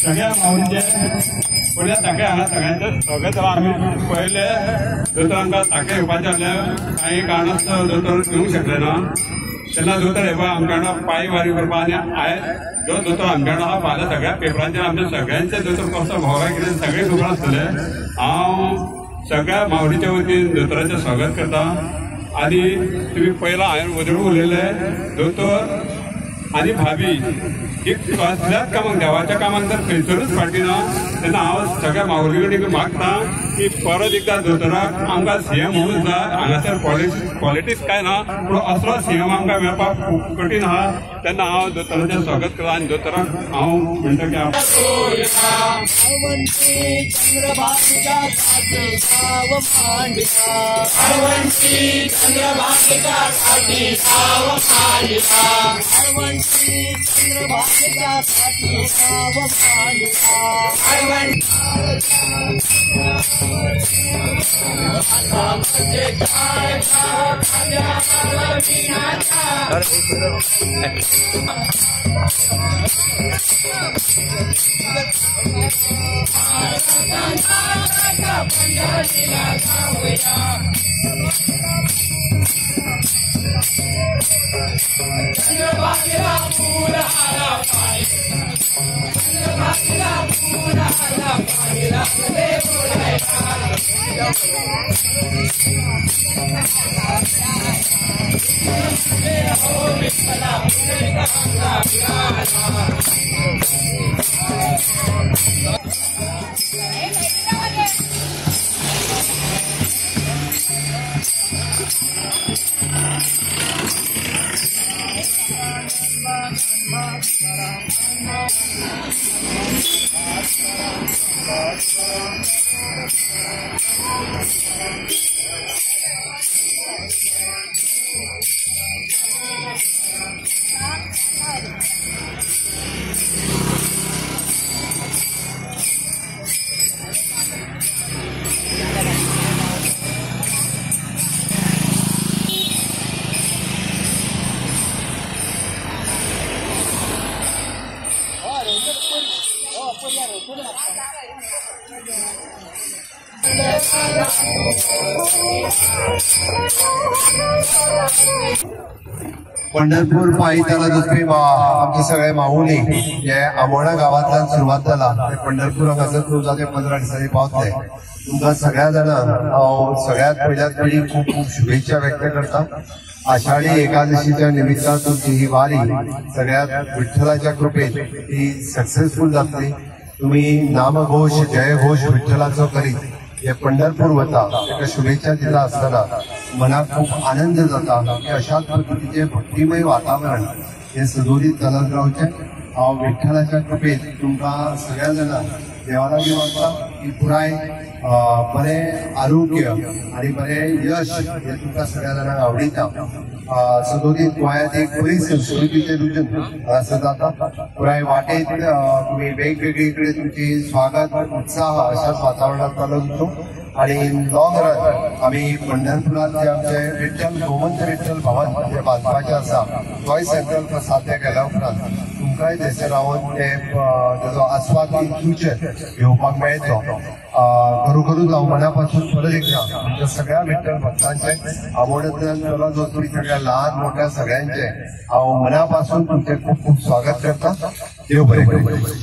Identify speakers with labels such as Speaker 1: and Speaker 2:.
Speaker 1: सगळ्या माऊलीचे पयल्या सगळ्या हांगा सगळ्यांचें स्वागत. आमी पयले दोतोर आमकां ताके येवपाचें आसलें, कांय कारणास्तव दोतोर येवंक शकले ना. तेन्ना दोतोर येवपा आमकां पांय वारी करपा आनी आयज जो दोतोर आमकां आहा फाल्यां सगळ्या पेपरांचेर आमच्या सगळ्यांचे दोतोर कसो भोंवला कितें सगळें खबर आसतलें. हांव सगळ्या माऊलीच्या वतीन दोतोराचें स्वागत करता. आनी तुमी पयला हांवें वदळ उलयलें, दोतोर आनी भाभी एक कसल्याच कामाक देवाच्या कामाक जर खंयसरूच फाटी ना तेन्ना हांव सगळ्या माऊली कडेन मागता की परत एकदा दोतोराक आमकां सीएम म्हणून जाय. हांगासर पॉलिटिक्स काय ना, पूण असलो सीएम आमकां मेळपाक खूब कठीण आहा. तेन्ना हांव दोतोराचें स्वागत करता आनी दोतोराक हांव म्हणटा की
Speaker 2: पंढरपूर पायी चलत वचपी आमचे सगळे माऊली हे आमोणा गांवांतल्यान सुरवात जाला ते पंढरपूर हांगासर चवदा ते 15 दिसांनी पावतले. तुमकां सगळ्या जाणांक हांव सगळ्यात पयल्यात पयलीं खूब खूब शुभेच्छा व्यक्त करता. आषाढी एकादशीच्या निमित्तान तुमची ही वारी सगळ्यात विठ्ठलाच्या कृपेन ही सक्सेसफूल जातली. तुमी नामघोष जयघोष विठ्ठलाचो करीत हे पंढरपूर वता ताका शुभेच्छा दिता आसतना मनाक खूब आनंद जाता की अशाच पद्दतीचें भक्तिमय वातावरण हे सदोदीत चलत रावचें. हांव विठ्ठलाच्या कृपेन तुमकां सगळ्या जाणांक देवा लागीं मागता की पुराय बरें आरोग्य आनी बरें यश हें तुमकां सगळ्या जाणांक आवडिता. सदोदीत गोंयांत एक बरी संस्कृतीचें रुजून हांगासर जाता. पुराय वाटेत तुमी वेगवेगळी कडेन तुमची स्वागत उत्साह अशाच वातावरणांत चालत वचूं आनी लॉंग रन आमी पंढरपुरांत जे आमचे विठ्ठल गोमंत विठ्ठल भवन जे बांदपाचें आसा तोय संकल्प साध्य केल्या उपरांत तुमकांय थंयसर रावन ते ताजो आस्वाद इन फ्युचर घेवपाक मेळटलो. खरोखरूच हांव मनापासून परत एकदा आमच्या सगळ्या विठ्ठल भक्तांचे, आमोण्यांतल्यान चलत वचपी सगळ्या लहान मोठ्या सगळ्यांचे हांव मनापासून तुमचे खूब खूब स्वागत करता. देव बरें करूं.